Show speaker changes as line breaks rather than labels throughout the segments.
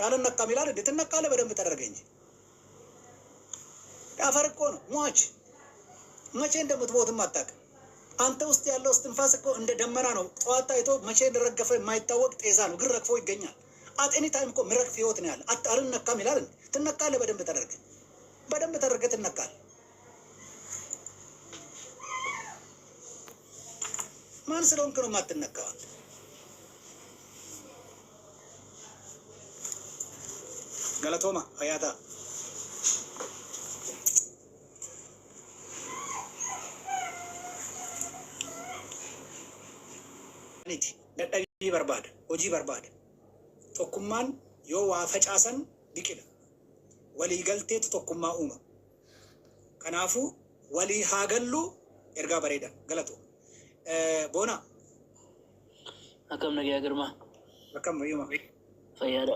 አልነካም ይላል እንዴ? ትነካለህ በደንብ ተደርገህ እንጂ። አፈር እኮ ነው ሟች። መቼ እንደምትሞትም አታውቅም። አንተ ውስጥ ያለው እስትንፋስ እኮ እንደ ደመና ነው። ጠዋት ታይቶ መቼ እንደረገፈ የማይታወቅ ጤዛ ነው፣ ግን ረግፎ ይገኛል። At any time እኮ ምረግፍ ህይወት ነው ያለ። አልነካም ይላል እንዴ? ትነካለህ በደንብ ተደርገህ፣ በደንብ ተደርገህ ትነካለህ። ማን ስለሆንክ ነው የማትነካው? Galatoomaa fayyaa taa. Dadhabii barbaada, hojii barbaada. Tokkummaan yoo waa facaasan biqila. Walii galteetu tokkummaa uuma. Kanaafuu walii haa gallu ergaa bareeda galatu. Boona.
Akkam nagayaa Girmaa?
Akkam fayyuma?
Fayyaadha.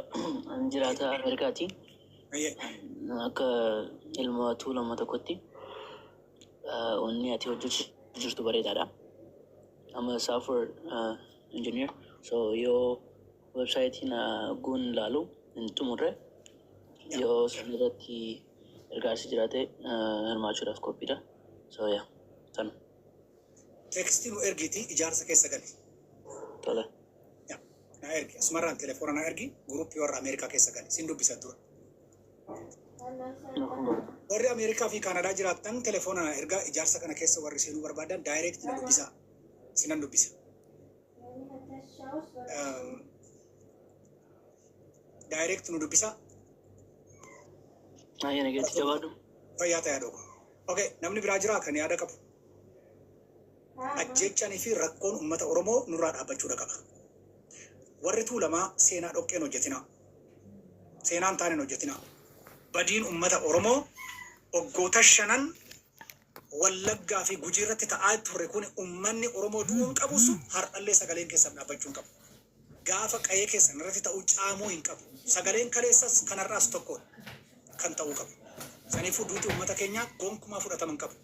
Ani jiraata Ameerikaati. Akka ilma Tuulama tokkotti wanni ati hojjechuu jirtu bareedaadha. I'm a software engineer. So yoo website na guun ilaalu hin xumurre yoo san irratti gargaarsi jiraate hirmaachuudhaaf qophiidha. So yeah, sana.
Text nu ergiitii ijaarsa keessa gali.
Tole.
Yaa, na ergi. Asumarraan telefoona na ergi. Groupii warra Ameerikaa keessa gali. Sin dubbisa dura. Warri Ameerikaa fi Kaanadaa jiraattan telefoona na ergaa. Ijaarsa kana keessa warri seenuu barbaadan direct na dubbisaa. Sinan dubbisa. Direct nu dubbisaa.
Baay'ee nageetti jabaadhu.
Fayyaa ta'aa dhooqa. Okay, namni biraa jiraa kan yaada qabu? Ajjeechanii fi rakkoon uummata Oromoo nurraa dhaabbachuudha qaba. Warri Tuulamaa seenaa dhoqqeen hojjetinaa. Seenaan taaneen hojjetinaa. Badiin uummata Oromoo waggoota shanan Wallaggaa fi Gujii irratti ta'aa turre kun uummanni Oromoo du'uu hin qabu sun har'allee sagaleen keessan dhaabbachuu hin qabu. Gaafa qa'ee keessan irratti ta'uu caamuu hin qabu. Sagaleen kaleessas kan har'aas tokkodha kan ta'uu qabu. Saniifuu duuti uummata keenyaa gonkumaa fudhatama hin qabu.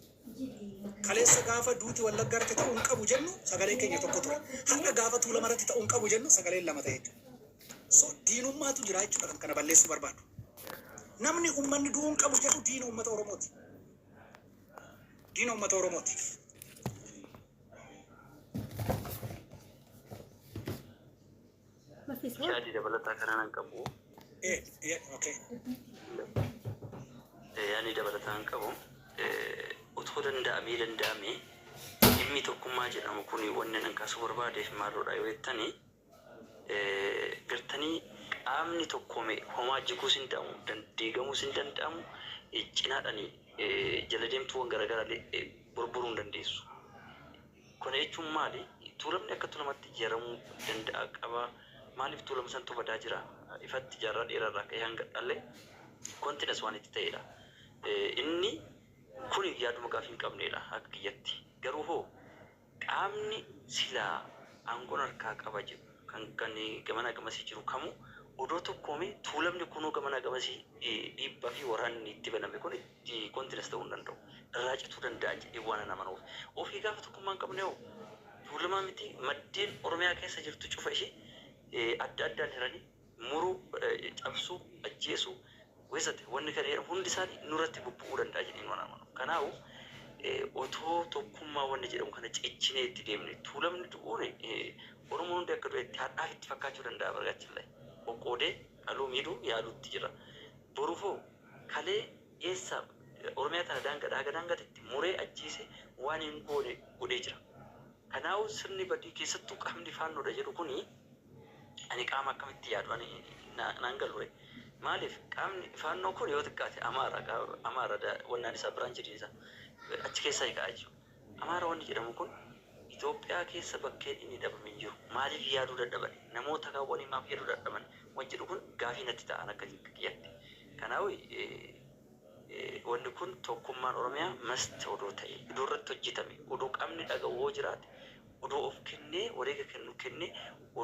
Kaleessa gaafa duuti Wallaggaa irratti ta'uu hin qabu jennu sagaleen keenya tokko ture. Har'a gaafa Tuulama irratti ta'uu hin qabu jennu sagaleen lama ta'e jechuudha. So diinummaatu jira jechuudha kan kana balleessuu barbaadu. Namni uummanni du'uu hin qabu jedhu diina uummata Oromooti. Diina uummata Oromooti.
Yaadi dabalataa kana nan qabu.
Okay.
Yaadni dabalataa hin qabu. Otoo danda'amee dhimmi tokkummaa jedhamu kun wanni nan kaasuu barbaadeef maaloodha yoo jettani, gartanii qaamni tokkoome homaa jiguus hin danda'amu, diigamuus hin danda'amu, cinaadhaan jala deemtuuwwan garaagaraa borboruu hin dandeessu. Kana jechuun maali? Tuulamni akka Tuulamatti ijaaramuu danda'a qaba. Maaliif Tuulama santu badaa jira? Ifatti jaarraa dheeraarraa ka'ee hanga dhallee continuous waan itti ta'edha. Inni kun yaaduma gaafii hin qabnedha akka kiyyatti. Garuu hoo qaamni silaa aangoon harkaa qaba jedhu kan gamanaa gamasii jiru kamuu odoo tokkoome Tuulamni kunuu gamanaa gamasii dhiibbaa fi waraanni itti baname kun itti continuous ta'uu hin danda'u. Irraa cituu danda'a jedhee waan an amanuuf. Ofii gaafa tokkummaa hin qabne hoo Tuulamaa miti maddeen Oromiyaa keessa jirtu cufa ishee adda addaan hiranii muruu, cabsuu, ajjeesuu, wezate wanni kana jedhamu hundi isaanii nurratti bubbu'uu danda'a jedheen waan amanu. Kanaafuu otoo tokkummaa wanni jedhamu kana cichinee itti deemne Tuulamni du'uun Oromoon hundi akka du'etti hadhaaf itti fakkaachuu danda'a bargaachillee. Qoqqoodee dhaluu miidhuu yaaluutti jira. Borufoo kalee eessa Oromiyaa tana daangaadha haga daangatetti muree ajjeese waan hin goone godhee jira. Kanaafuu sirni badii keessattuu qaamni Faannoodha jedhu kuni ani qaama akkamitti yaadu ani naan galu. Maaliif qaamni Faannoo kun yoo xiqqaate Amaara wannaan isaa branchiin isaa achi keessaa hiikaa jechuudha. Amaara wanni jedhamu kun Itoophiyaa keessa bakkeen inni dhabame hin jiru. Maaliif yaaduu dadhaban? Namoota kaawwanii maaf yaaduu dadhaban? Wanti jedhu kun gaafii natti ta'an akka kiyyatti. Kanaafuu wanni kun tokkummaan Oromiyaa must odoo ta'e iddoo irratti hojjetame odoo qaamni dhaga'u hoo jiraate odoo of kennee wareega kennu kennee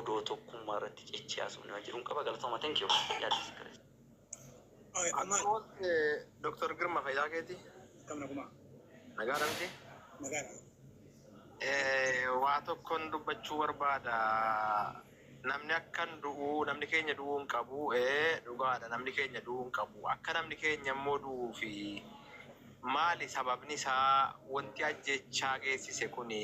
odoo tokkummaa irratti cichee haasofne waan jedhuun qaba. Galatooma, thank you. Yaadni si.
Amaal.
Dr. Girma, fayyaa keeti?
Akkam nagumaa?
Nagaa dhabdi?
Nagaadha.
Waa tokkoon dubbachuu barbaada. Namni akkan du'uu, namni keenya du'uu hin qabu, dhugaadha, namni keenya du'uu hin qabu. Akka namni keenya immoo du'uu fi maali sababni isaa? Wanti ajjechaa geessise kuni,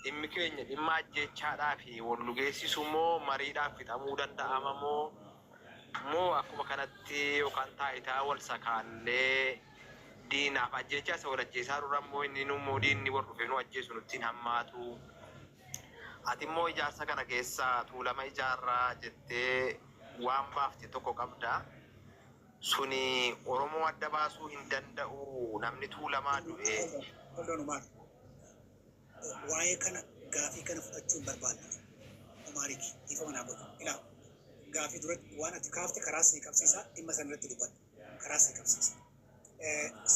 dhimmi keenya dhimma ajjechaadhaa fi wal nu geessisu moo mariidhaaf fixamuu danda'ama moo akkuma kanatti yookaan taayitaa wal sakaallee diinaaf ajjechaa isa wal ajjeesaa dura immoo inni immoo diinni wal dhufee nu ajjeesu nutti hin hammaatu? Ati immoo ijaarsa kana keessaa Tuulama ijaarraa jettee waan baafte tokko qabda. Suni Oromoo adda baasuu hin danda'u, namni Tuulamaa du'e.
Hold on, Umar. Waa'ee kana, gaafii kana fudhachuu hin barbaanne. Umaariki ifa manaa godhu. Ilaa, gaafii duratti waan ati kaafte karaa sii qabsiisaa, dhimma sana irratti dubbadhu. Karaa sii qabsiisa.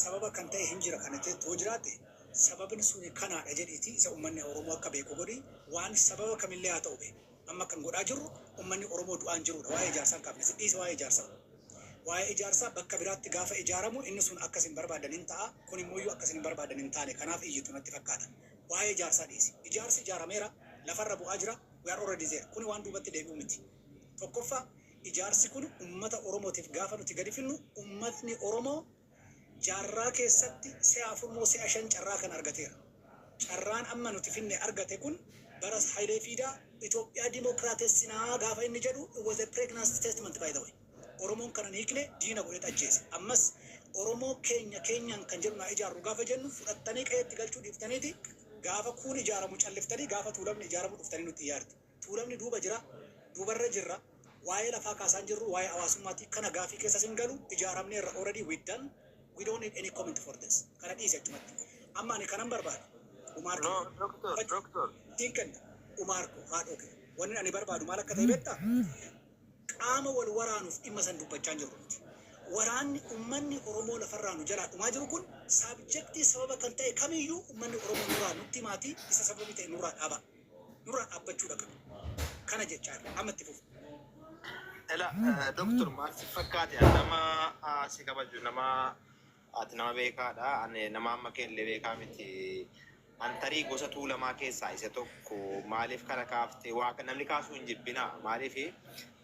Sababa kan ta'e hin jira kana jettu jiraate, sababni suni kanaadha jedhiiti isa uummanni Oromoo akka beeku godhi. Waan sababa kamillee haa ta'u beeku. Amma kan godhaa jirru uummanni Oromoo du'aan jirudha. Waa'ee ijaarsaa hin kaafne. Si dhiisa waa'ee ijaarsaa. Waa'ee ijaarsaa bakka biraatti gaafa ijaaramu inni sun akkas hin barbaadan hin ta'a. Kun immoo iyyuu akkas hin barbaadan hin taane. Kanaaf iyyitu natti fakkaata. Waa'ee ijaarsaa dhiisi. Ijaarsi ijaarameera. Lafarra bu'aa jira. We are already there. Kuni waan duubatti deebi'u miti. Tokkoffaa, ijaarsi kun uummata Oromootiif gaafa nuti gadi finnu, uummatni Oromoo jaarraa keessatti si'a afur moo si'a shan carraa kan argateera. Carraan amma nuti finne argate kun, bara Hayilee Fiidaa Itoophiyaa dimookiraatessinaa gaafa inni jedhu, it was a pregnant statement, by the way. Oromoon kana hin hiikne, diina godhee ajjeese. Ammas Oromoo keenya keenyaan kan jedhu naa ijaarru gaafa jennu, fudhattanii qe'eetti galchuu dhiiftaniiti, gaafa kuun ijaaramu calliftanii, gaafa Tuulamni ijaaramu dhuftanii nutti ijaartu. Tuulamni duuba jira, duubarra jirra. Waa'ee lafaa kaasaan jirru, waa'ee hawaasummaati. Kana gaafii keessa sin galu, ijaaramne irra, already we done. We don't need any comment for this. Kana dhiisi achumatti. Amma ani kanan barbaadu. Umaar
No, doctor, doctor.
Siin kenna. Umaar ko haadhoo kee. Wanni ani barbaadu maal akka ta'e beektaa? Qaama wal waraanuuf dhimma san dubbachaa hin jirru nuti. Waraanni uummanni Oromoo lafarraa nu jalaa dhumaa jiru kun, subject sababa kan ta'e kamiyyuu uummanni Oromoo nurraa nutti himaatii isa sababii ta'e nurraa dhaaba. Nurraa dhaabbachuudha qaba. Kana jechaa jira. Amma itti fufu.
Ela, doctor, maal si fakkaate? Ani nama si kabaju, nama ati nama beekaadha. Ani nama amma keellee beekaa miti. An tarii gosa Tuulamaa keessaa isa tokko. Maaliif kana kaafte? Waa namni kaasuu hin jibbina. Maaliif?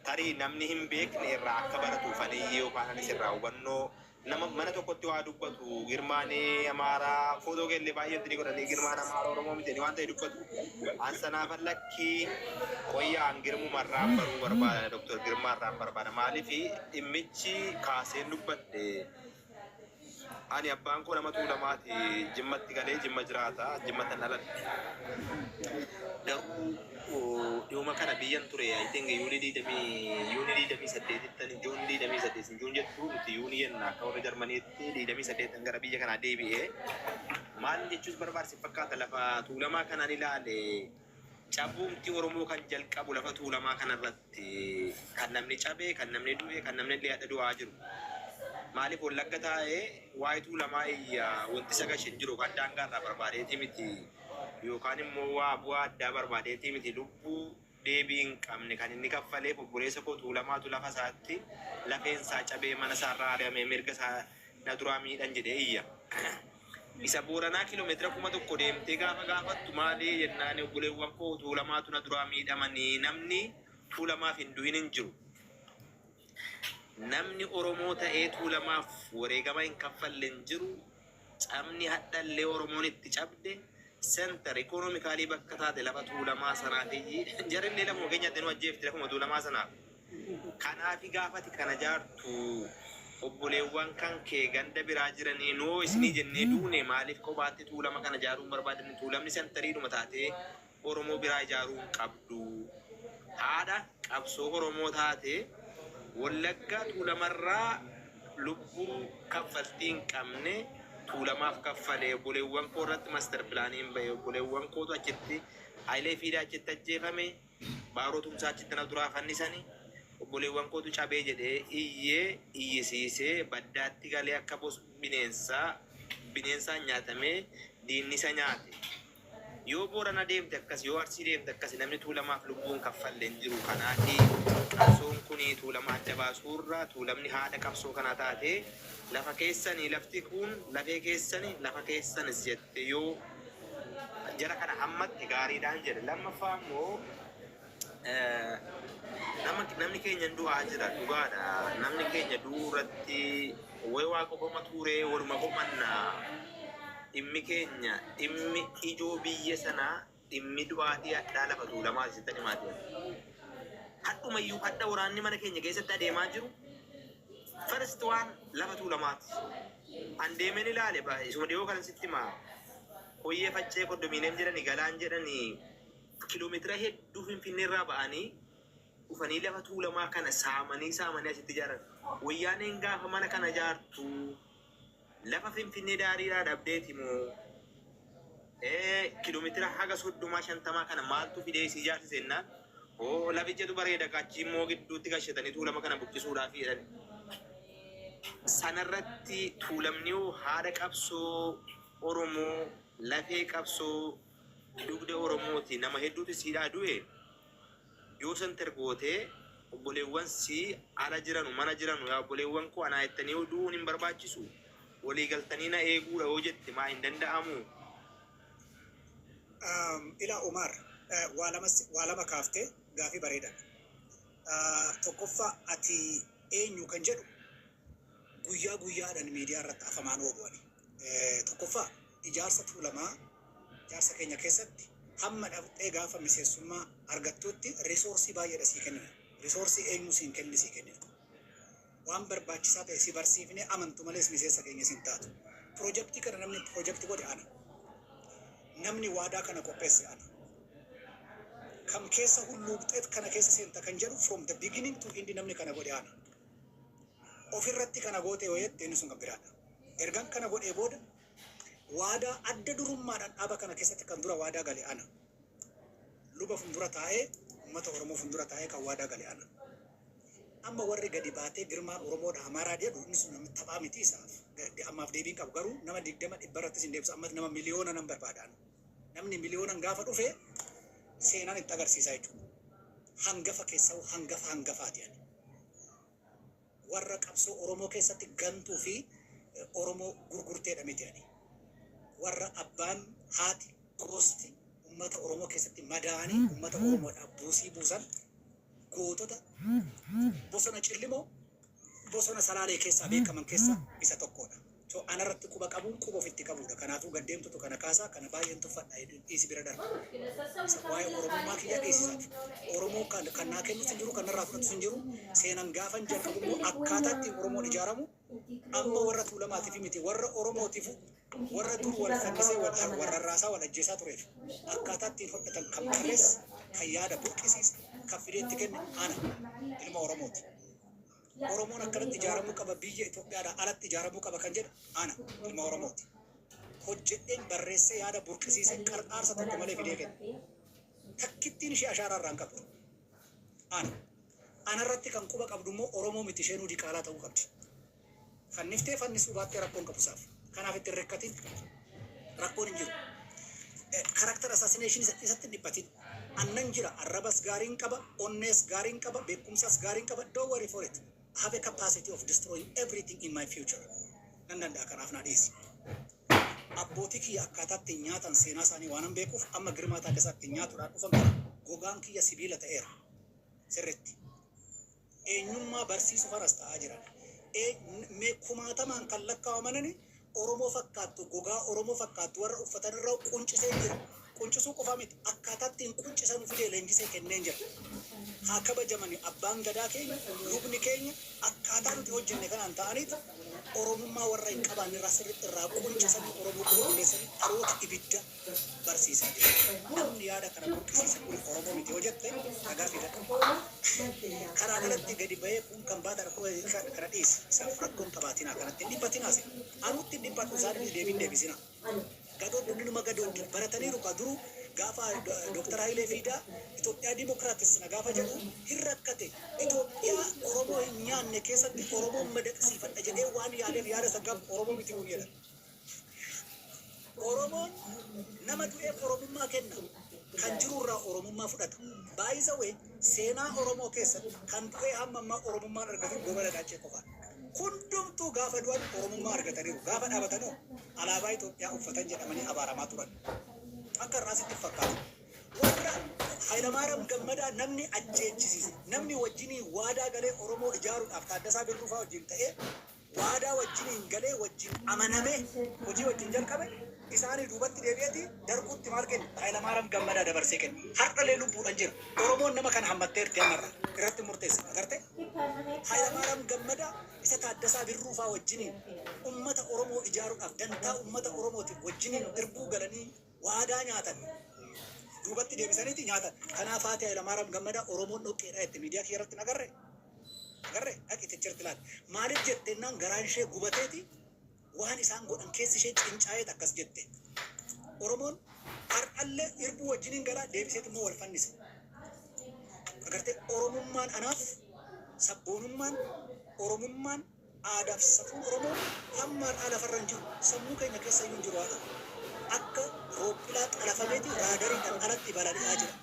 Tarii namni hin beekne irraa akka baratuuf ani yookaan anis irraa hubannoo nama mana tokkotti waa dubbatu. Girmaan Amaaraa footoo keellee baay'eetti ni godhanii, Girmaan Amaaraa Oromoo miti waan ta'e dubbatu. An sanaafan lakkii qoyyaan Girmumarraan baruu barbaada, Doktor Girmaarraan barbaada. Maaliif dhimmichi kaaseen dubbadhe? Ani abbaan koo nama Tuulamaati. Jimmatti galee Jimma jiraata. Jimmatti dhaladhe. Garuu dhiyuma kana biyyan ture. I think July 28tti, June 28, June jettu, nuti Juni jenna akka warra Jarmaniitti, 28 gara biyya kanaa deebi'ee. Maal jechuus barbaadse fakkaata? Lafa Tuulamaa kanaan ilaale, cabuumti Oromoo kan jalqabu lafa Tuulamaa kanarratti, kan namni cabee, kan namni du'e, kan namni illee hadha du'aa jiru. Maaliif Wallagga taa'ee waa'ee Tuulamaa iyya? Wanti isa gashe hin jiru. Yookaan daangaa irraa barbaadeetii miti, yookaan immoo waa bu'aa addaa barbaadeetii miti. Lubbuu deebii hin qabne kan inni kaffaleef obboleessa koo Tuulamaatu lafa isaatti lafeen isaa cabee, mana isaarraa ari'amee, mirga isaa na duraa miidhan jedhee iyya. Isa Booranaa kiiloomeetira 1000 deemtee gaafa gaafattu, maali jennaan, obboleewwan koo Tuulamaatu na duraa miidhamanii. Namni Tuulamaaf hin du'in hin jiru. Namni Oromoo ta'ee Tuulamaaf wareegama hin kaffalle hin jiru. Cabni hadhallee Oromoon itti cabde center economically bakka taate lafa Tuulamaa sanaafiyyi jarillee lafuma keenyatti nu ajjeefti, lafuma Tuulamaa sanaaf. Kanaafi gaafati kana jaartu, obboleewwan kan kee ganda biraa jiranii noo isinii jennee duune, maaliif kophaatti Tuulama kana ijaaruun barbaadan? Tuulamni centeriidhuma taatee Oromoo biraa ijaaruu hin qabdu. Haadha qabsoo Oromoo taate, Wallagga Tuulamarraa lubbuu kaffaltii hin qabne Tuulamaaf kaffalee, obboleewwan koo irratti master planiin bahe, obboleewwan kootu achitti, Hayilee Fiidaa achitti ajjeefame, Baaroo Tumsaa achitti na duraa fannisanii, obboleewwan kootu cabee jedhee iyyee iyyisiisee baddaatti galee akka bineensaa bineensaan nyaatamee diinni isa nyaate. Yoo Boorana deemte akkas, yoo Arsii deemte akkas, namni Tuulamaaf lubbuun kaffalle hin jiru. Kanaafi qabsoon kun Tuulama adda baasuurra, Tuulamni haadha qabsoo kanaa taate, lafa keessanii, lafti kun lafee keessani, lafa keessanis jette yoo jara kana hammatte gaariidhaan jedhe. Lammaffaa immoo Nama namni keenya du'aa jira, dhugaadha. Namni keenya du'uu irratti wayi waa qofama tuuree waluma qomanna. Dhimmi keenya, dhimmi ijoo biyya sanaa, dhimmi du'aatii hadhaa lafa Tuulamaa sitti himaati. Hadhumayyuu hadha waraanni mana keenya keessatti adeemaa jiru first waan lafa Tuulamaati. An deemeen ilaale, isuma dhiyoo kan sitti himaa. Koyyee Faccee condominium jedhani, Galaan jedhani, kiiloomeetira hedduu Finfinnee irraa ba'anii dhufanii lafa Tuulamaa kana saamanii saamanii asitti ijaaran. Wayyaaneen gaafa mana kana ijaartu lafa Finfinnee daariidhaa dhabdeeti moo kiiloomeetira haga 30 50 kana maaltu fidee si ijaarsise jennaan, "Oo, lafichatu bareeda, achi immoo gidduutti gashatanii Tuulama kana buqqisuudhaaf" jedhan. Sanarratti Tuulamni hoo haadha qabsoo Oromoo, lafee qabsoo dugda Oromooti, nama hedduutu siidhaa du'e. Yoo center gootee obboleewwan si ala jiranu, mana jiranu, "Yaa obboleewwan koo, anaa jettanii yoo du'uun hin barbaachisu, walii galtanii na eeguudha" yoo jette, maa hin danda'amu?
Ilaa Umar, waa lama kaaftee, gaafii bareedaadha. Tokkoffaa, ati eenyu kan jedhu guyyaa guyyaadhaan miidiyaa irratti afamaan ooluani. Tokkoffaa, ijaarsa Tuulamaa, ijaarsa keenya keessatti hamma dhabxee gaafa miseensummaa argattutti resource baay'eedha sii kennina. Resource eenyu siin kenni sii kennina. Waan barbaachisaa ta'e si barsiifnee amantu malees miseensa keenya siin taatu. Pirojektii kana namni pirojektii godhe ana. Namni waadaa kana qopheesse ana. Kam keessa hulluuqxeet kana keessa seenta kan jedhu, from the beginning to end namni kana godhe ana. Ofirratti kana goote yoo jette, inni sun kan biraadha. Ergan kana godhee booda waadaa adda durummaadhaan dhaaba kana keessatti kan dura waadaa gale ana. Luba fuuldura taa'ee, uummata Oromoo fuuldura taa'ee kan waadaa gale ana. Amma warri gadi baatee Girmaan Oromoodha, Amaaraa jedhu, inni sun nama taphaa miti isaaf. Ammaaf deebiin qabu garuu nama 20 dhibba irrattis hin deebisu, ammas nama miliyoona nan barbaada. Namni miliyoonan gaafa dhufe seenaan itti agarsiisa jechuudha. Hangafa keessaa hangafa hangafaati ani. Warra qabsoo Oromoo keessatti gantuu fi Oromoo gurgurteedha miti ani. Warra abbaan, haati, gosti uummata Oromoo keessatti madaa'anii uummata Oromoodhaaf buusii buusan, gootota bosona Cillimoo, bosona Salaalee keessaa beekaman keessaa isa tokkodha. So anarratti quba qabuun quba ofitti qabuudha. Kanaafuu gaddeemtutu kana kaasaa, kana baay'een tuffadha, dhiisi, bira darba. Waa'ee Oromummaa kiyya dhiisisaati. Oromoo kan naa kennus hin jiru, kan narraa fudhatus hin jiru. Seenan gaafan jalqabu immoo akkaataa ittiin Oromoon ijaaramu amma warra Tuulamaatiif miti, warra Oromootiif, warra dur wal fannisee, wal rarraasaa, wal ajjeesaa tureef akkaataa ittiin hodhatan kan barreesse, kan yaada burqisiise, kan fidee itti kenne ana ilma Oromooti. Oromoon akkanatti ijaaramuu qaba, biyya Itoophiyaadhaa alatti ijaaramuu qaba kan jedhu ana ilma Oromooti. Hojjedheen barreessee, yaada burqisiisee, qarqaarsa tokko malee fidee kenne. Takkittiin ishee ashaaraa irraa hin qabdu. Ana. Anarratti kan quba qabdu immoo Oromoo miti, isheenuu diqaalaa ta'uu qabdi. Fanniftee fannisuu baattee rakkoon qabu isaaf. Kanaaf itti hin rakkatin. Rakkoon hin jiru. Character assassination isatti hin dhiphatin. Annan jira, arrabas gaariin qaba, onnees gaariin qaba, beekumsas gaariin qaba. Don't worry for it. I have a capacity of destroying everything in my future. Nan danda'a, kanaaf naa dhiisi. Abbootii kiyya akkaataa ittiin nyaatan seenaa isaanii waanan beekuuf, amma Girmaa Taaddasaa ittiin nyaatuudhaan dhufan kana gogaan kiyya sibiila ta'eera. Sirritti. Eenyummaa barsiisuuf haras ta'aa jiran. Mee kumaatamaan kan lakkaa'amanani Oromoo fakkaattu, gogaa Oromoo fakkaattu warra uffatan irraa quncisee jira. Quncisuu qofaa miti, akkaataa ittiin quncisan fidee leenjisee kenneen jira. Haa kabajamani abbaan gadaa keenya, lubni keenya, akkaataa nuti hojjenne kanaan ta'aniit Oromummaa warra hin qabaanne irraa sirriitti irraa quncisanii, Oromoo qulqulleessanii dhaloota ibidda barsiisaa jiru. Namni yaada kana burqisiise kun Oromoo miti yoo jette, ragaa fidadhu. Karaa kanatti gadi bahee kun kan baata kana dhiisi. Isaaf rakkoon qabaatinaa, kanatti hin dhiphatinaa se. Anutti hin dhiphadhu, isaanis deebiin deebisinaa. Gadooddu numa gadooddi barataniiru ka duru gaafa Dooktar Hayilee Fiidaa Itoophiyaa dimokiraatessina gaafa jedhu hin rakkate. Itoophiyaa Oromoo hin nyaanne keessatti Oromoon madaqsiifadha jedhee waan yaadeef, yaada san gaafa Oromoo miti kun jedhan. Oromoon nama du'eef Oromummaa kenna. Kan jirurraa Oromummaa fudhata. Baay'isawee seenaa Oromoo keessatti kan du'ee hamma ammaa Oromummaan argatan Goobana Daaccee qofa. Hundumtuu gaafa du'an Oromummaa argataniiru. Gaafa dhaabatanoo alaabaa Itoophiyaa uffatan jedhamanii abaaramaa turan. Akka irraa sitti fakkaatu. Warra Hayilamaariyaam Gammadaa namni ajjeechisiise, namni wajjiniin waadaa galee Oromoo ijaaruudhaaf Taaddasaa Birruufaa wajjin ta'ee waadaa wajjiniin galee, wajjin amanamee hojii wajjin jalqabe, isaanii duubatti deebi'eeti darbuutti maal kenne? Hayilamaariyaam Gammadaa dabarsee kenne. Har'alee lubbuudhaan jira. Oromoon nama kana hammatteerti, ammarraa irratti murteessa. Agartee? Hayilamaariyaam Gammadaa isa Taaddasaa Birruufaa wajjiniin ummata Oromoo ijaaruudhaaf, dantaa ummata Oromootiif wajjiniin irbuu galanii waadaa nyaatan duubatti deebisaniiti nyaatan. Kanaaf haati Hayilamaariyaam Gammadaa "Oromoon dhoqqeedha" jette. Miidiyaa kiyya irratti nagarre. Agarre, dhaqi tichirti laal. Maaliif jettennaan, garaan ishee gubateeti waan isaan godhan keessi ishee cincaa'eet akkas jette. Oromoon har'allee irbuu wajjiniin galaa deebiseet immoo wal fannise. Agartee, Oromummaan anaaf sabboonummaan, Oromummaan, aadaaf safuun Oromoo hamma har'aa lafarra hin jiru. Sammuu keenya keessa iyyuu hin jiru haadha. Akka roophilaa xalafameeti raadariidhaan alatti balali'aa jira.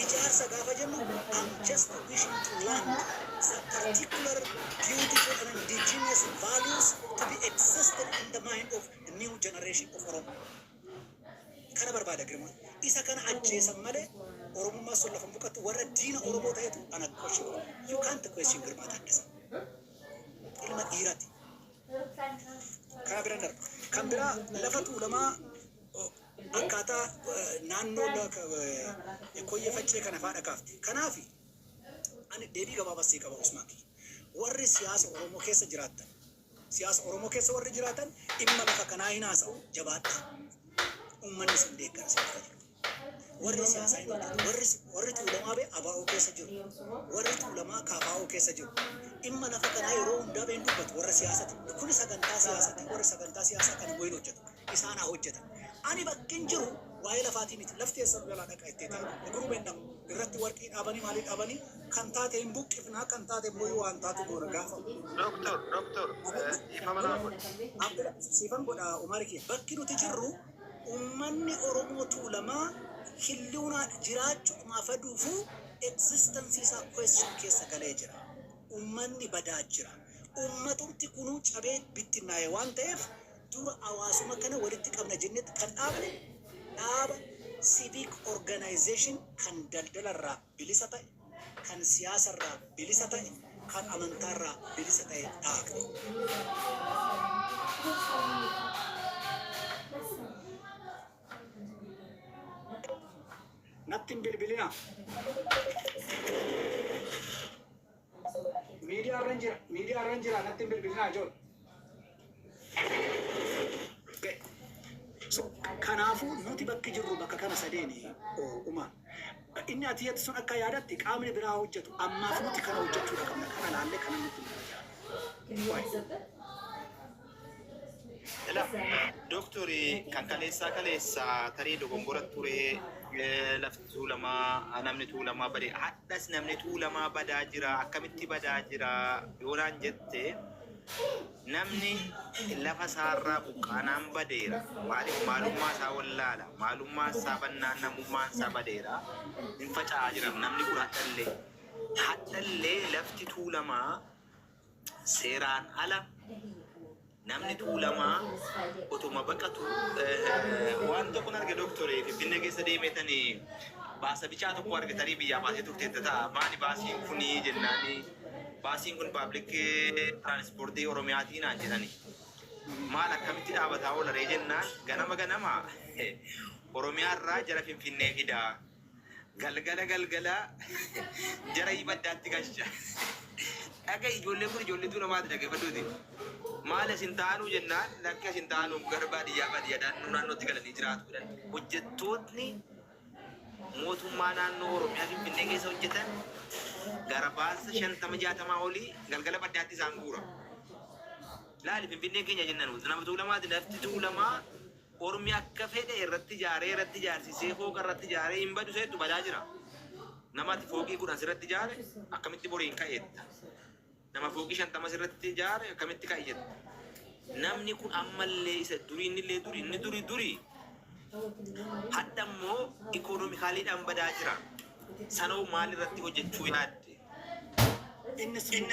Ijaarsa gaafa jennu, I'm just wishing to land the particular beautiful and indigenous values to be existed in the mind of the new generation of Oromo. Kana barbaada Girmaan. Isa kana ajjeesan malee Oromummaa sun lafa buqattu. Warra diina Oromoo ta'etu ana question godha. You can't question Girmaa Taaddasaa. Ilma dhiiraati. Kana bira darba. Kan biraa lafa Tuulamaa akkaataa naannoo Koyyee Faccee kana fa'aa dhakaafte. Kanaaf ani deebii gabaabaa sii qaba, Usmaan kiyya. Warri siyaasa Oromoo keessa jiraattan, siyaasa Oromoo keessa warri jiraatan, dhimma lafa kanaa hin haasa'u, jabaadhaa. Uummanni isin deeggara isin bira jiru. Warri siyaasaa hin hojjetu. Warri Tuulamaa bee ABO keessa jiru. Warri Tuulamaa KFO keessa jiru. Dhimma lafa kanaa yeroo hundaa been dubbatu warra siyaasati. Kuni sagantaa siyaasati. Warri sagantaa siyaasaa kana immoo hin hojjetu. Isaan haa hojjetan. Ani bakki hin jiru waa'ee lafaatii miti. Lafti eessa jalaa dhaqa ittee ta'e. Guruu beendama. Irratti warqii dhaabanii, maalii dhaabanii, kan taate hin buqqifnaa, kan taate immoo waan taatu goona gaafa.
Doctor, doctor, dhiifama naa godhi.
Abdula, siifan godha, Umar kiyya. Bakki nuti jirru ummanni Oromoo Tuulamaa hilluunaa jiraachuudhumaaf aduufuu existence isaa question keessa galee jira. Ummanni badaa jira. Ummatumti kunuu cabee bittinnaa'e waan ta'eef, dura hawaasuma kana walitti qabna jennetti kan dhaabne dhaaba civic organization kan daldalarraa bilisa ta'e, kan siyaasarraa bilisa ta'e, kan amantaarraa bilisa ta'e dhaabne. Natti hin bilbilinaa. Miidiyaa irra jira. Miidiyaa irra jira. Natti hin bilbilinaa, ijoollee. Okay. So, kanaafuu nuti bakki jirru bakka kana sadeeni uumaa. Inni ati jettu sun akka yaadatti qaamni biraa hojjetu. Ammaaf nuti kana hojjechuudha qabna. Kana laallee kana nutti mul'ata.
Ela, doktori, kan kaleessaa kaleessaa tarii dogongora ture. Lafti Tuulamaa, namni Tuulamaa bade, hadhas namni Tuulamaa badaa jira. Akkamitti badaa jira yoonaan jette, namni lafa isaarraa buqqaanaan badeera. Maaliif? Maalummaa isaa wallaala. Maalummaa isaa bannaan namummaan isaa badeera. Hin faca'aa jira namni kun hadhallee. Hadhallee lafti Tuulamaa seeraan ala namni Tuulamaa otuma baqatu waan tokkon arge, doktore. Finfinnee keessa deemetanii baasa bicaa tokko argatanii biyyaa baasee turteetta ta'a. Maali baasiin kunii jennaani, baasiin kun public transportii Oromiyaatii naan jedhani. Maal, akkamitti dhaabataa oola ree jennaan, ganama ganama Oromiyaa irraa jara Finfinnee fidaa. Galgala galgala jara baddaatti galcha. Dhaga, ijoolleen kun ijoollee Tuulamaati, dhaggeeffadhuuti. Maal isin taanuu jennaan, lakki isin taanuu, gara baadiyyaa baadiyyaa naannoo naannootti galanii jiraatu jedhan. Hojjettootni mootummaa naannoo Oromiyaa Finfinnee keessa hojjetan gara baasa 50 60 olii galgala baddaatti isaan guura. Laali, Finfinneen keenya jennan nama Tuulamaati. Lafti Tuulamaa ormi akka fedhe irratti ijaaree, irratti ijaarsisee, fooqa irratti ijaaree hin badu seettu, badaa jira. Nama ati fooqii 10 sirratti ijaare akkamitti boriin ka'eetta? Nama fooqii 50 sirratti ijaare akkamitti ka'e jetta? Namni kun ammallee isa durii, innillee durii, inni durii durii. Hadha immoo economicallydhaan badaa jira. Sanoo maal irratti hojjechuu yaadde?
Inni sun,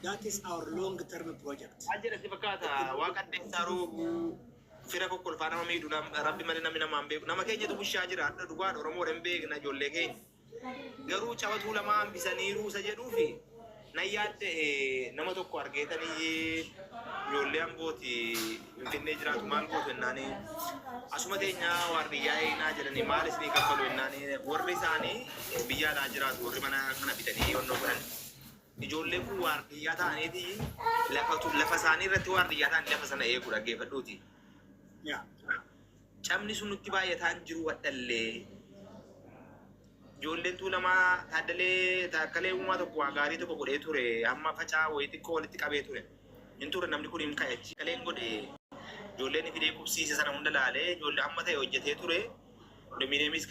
that is our long term project.
Maal jedha si fakkaata? Waaqa addeessaa roobuu fira kokkolfaa nama miidhu, rabbi malee namni namaan beeku. Nama keenyatu bushaa jira. Hadha dhugaadha, Oromoodha hin beekna ijoollee keenya. Garuu caba Tuulamaa hambisaniiru isa jedhuufi nan yaadda'e. Nama tokko argeetanii, ijoollee Ambooti, Finfinnee jiraatu, maal gootu jennaani, asuma teenyaa waardiyyaa eegnaa jedhanii, maal isinii kaffalu jennaani, warri isaanii biyya alaa jiraatu, warri mana kana bitanii yonnoo godhan, ijoolleen kun waardiyyaa ta'aniiti lafa isaanii irratti waardiyyaa ta'anii lafa sana eegu, dhaggeeffadhuuti. Cabni sun nutti baay'ataan jiru wadhallee. Ijoolleen Tuulamaa, Taaddalee Taakkalee Uumaa tokko waa gaarii tokko godhee ture, amma facaa wayii xiqqoo walitti qabee ture. Hin ture, namni kun hin ka'e achi. Kaleen godhe, ijoolleen fidee qubsiise sana hunda laalee, ijoollee amma ta'e hojjetee ture. Kondominiyeemis